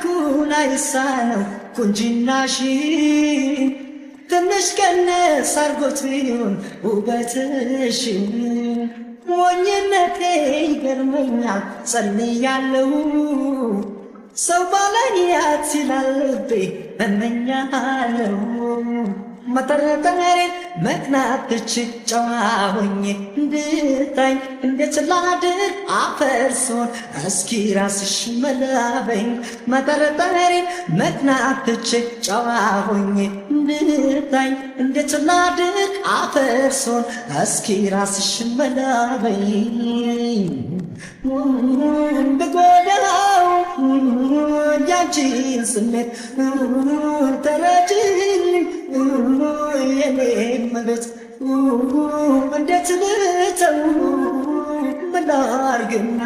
መልኩን አይሳነው ቁንጅናሽ፣ ትንሽ ቀነስ አርጎት ቢሆን ውበትሽ። ሞኝነቴ ይገርመኛል ጸልያለሁ፣ ሰው ባላያት ይላል ልቤ እመኛለሁ። መጠርጠሬን መቅናት ትቼ ጨዋ ሆኜ እንድታይ እንዴት ላድር አፈርሶን እስኪ ራስሽ መላበኝ። መጠርጠሬን መቅናት ትቼ ጨዋ ሆኜ እንድታይ እንዴት ላድር አፈርሶን እስኪ ራስሽ መላበኝ። ብጎዳው ያንቺን ስሜት ተረጅልኝ የኔም ቤት፣ እንዴት ልተው ምን ላርግና